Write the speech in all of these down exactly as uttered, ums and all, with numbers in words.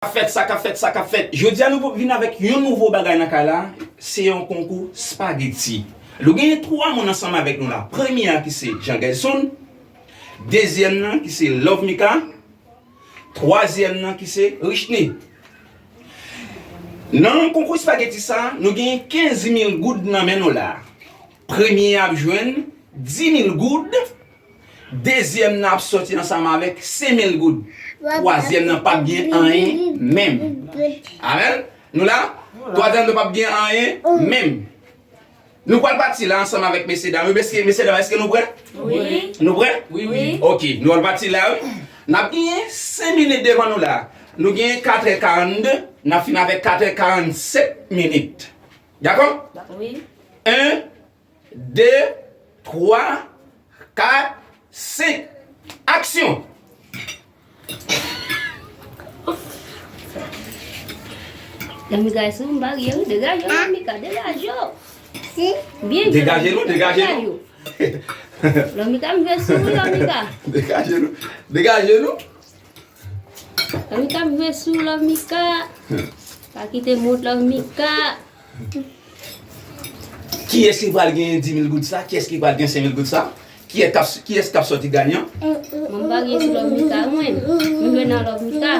K ap fèt, sa k ap fèt, sa k ap fèt. Jodi a, nou vin avèk yon nouvo bagay nan kay la. Se yon konkou spageti. Nou genyen twa moun ansanm avèk nou la. Premye a ki se Jean Gelson. Dezyèm nan ki se Love Mika. Twazyèm nan ki se Richney. Nan konkou spageti sa, nou genyen kenz mil goud nan men nou la. Premye a ap jwenn dis mil goud. Dezyèm nan ap sòti ansanm avèk senk mil goud. Twazyèm nan p ap gen anyen menm. Amèn? Nou la? Twazyèm nan p ap gen anyen menm. Nou pral pati la ansanm avèk mesye dam yo. Mesye, mesye dam, èske nou prè? Wi. Nou prè? Wi, wi. Ok, nou pral pati la, wi. N ap genyen senk minit devan nou la. Nou genyen katrè karannde, n ap fin avèk katrè karannsèt minit. Dakò? Wi. En, de, twa, kat, senk. Aksyon! Lòmika sou m bagye wi, degaje w, Lòmika, degaje w. Byen jwe, Degaje nou, Lòmika, degaje degaje nou. W. Lòmika, m jwe sou ou, Lòmika. Degaje nou, degaje nou. Lòmika, m jwe sou ou, Lòmika. Pa kite m wont, Lòmika. Kiyès ki pral gen dis mil goud sa? Kiyès ki pral gen senk mil goud sa? Kiyès k ap, kiyès k ap sòti ganyan? Mwen m pa gen sou Lòmika, mwen. M jwe nan Lòmika.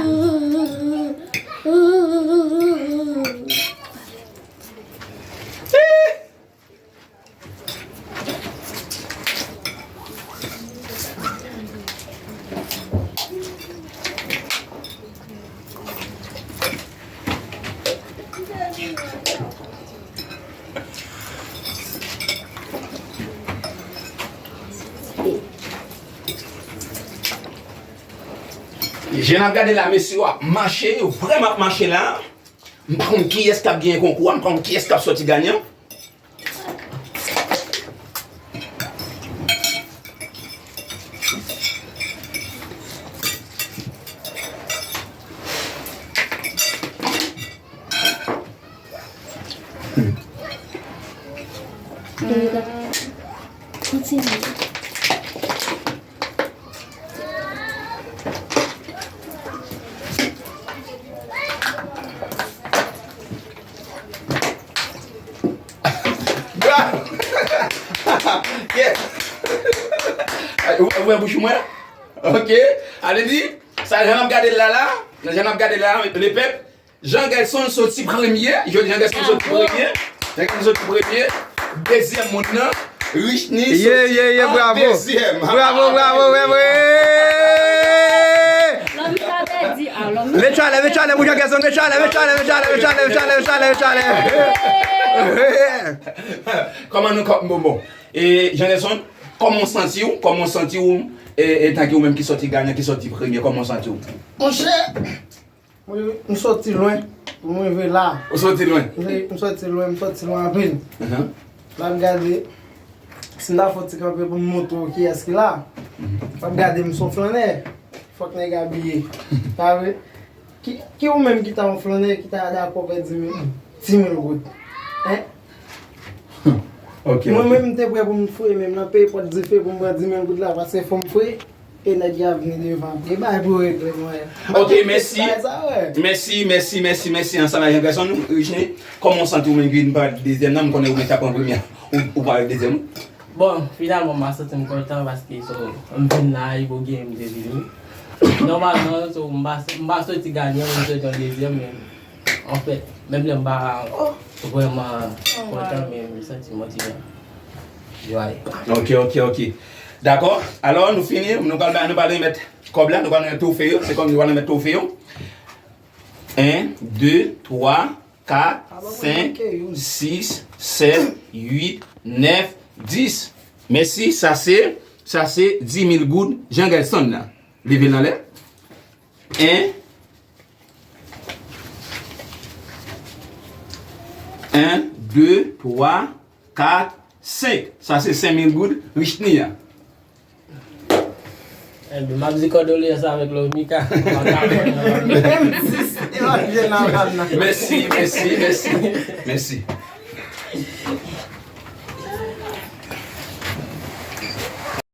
Jan n ap gade la, mesye yo ap mache, yo vrèman ap mache la. M pa konn kiyès k ap genyen konkou a, m pa konn kiyès k ap sòti ganyan. Kontinye. Bravo! Yes! Ou wè bouch mwen? Ok. Ale di, sa jan n ap gade l la la, jan n ap gade l la, lepèp, Jean Gelson soti premye. Jodi Jean Gelson soti premye. Jean Gelson soti premye. Dezyèm moun nan, Richney soti an dezyèm. Bravo, bravo, bravo, bravo. Lòmika pèdi. Ah, Lòmika. Mechale, mechale pou Jean Gelson, mechale, mechale. Kòman nou kò-, bon, bon. E, Jean Gelson, kòman w santi w? Kòman w santi w? E, e tanke ou menm ki sòti ganyan, ki sòti premye, kòman w santi w? Monchè, Mwen, m sòti lwen pou m rive la. Ou sòti lwen? Wi, m sòti lwen, m sòti lwen anpil. Ahan. L ap gade, si m ta fè yon ti kanpe pou m montre w kiyès ki la, w ap gade m se yon flannè. Fòk nèg abiye. Pa vre? Ki, ki ou menm ki ta yon flannè ki ta dakò pèdi dis mil goud? Hein? Ok, mwen ok. Menm, m te prè pou m fouye men m nan peye pòt dife pou m pran dis mil goud la, paske fò m fouye. E nèg y ap vini devan. Gen bagay pou regle, mwen. Ok, mèsi. Bagay sa, wè. Mèsi, mèsi, mèsi, mèsi. Ansanm ak Jean Gerson, Richney, kòman w santi w menm ki vin pale dezyèm nan? M konnen ou menm t ap pran premye. Ou, ou pale dezyèm. Bon, finalman, m a santi m kontan paske, so, m vin la, e pou gen m te vini. Nòmalman, so, m pa, m pa soti ganyan, m soti an dezyèm, men Anfèt, menm lè m pa vrèman kontan, men m santi motive. Yo ale. Ok, ok, ok. Dakò. Alò, nou fini. Nou pral, nou pral remèt kòb la. Nou pral remèt twofe yo. Se kòm nou pral remèt twofe yo. En, de, twa, kat, senk, sis, sèt, uit, nèf, dis. Mèsi. Sa se, sa se dis mil goud Jean Gerson nan. Leve l anlè. En, en, de, twa, kat, senk. Sa se senk mil goud Richney a. Enben, m ap di kondoleyans avèk Love Mika. Menm si se te pa byen nan vann nan. Mèsi, mèsi, mèsi, mèsi.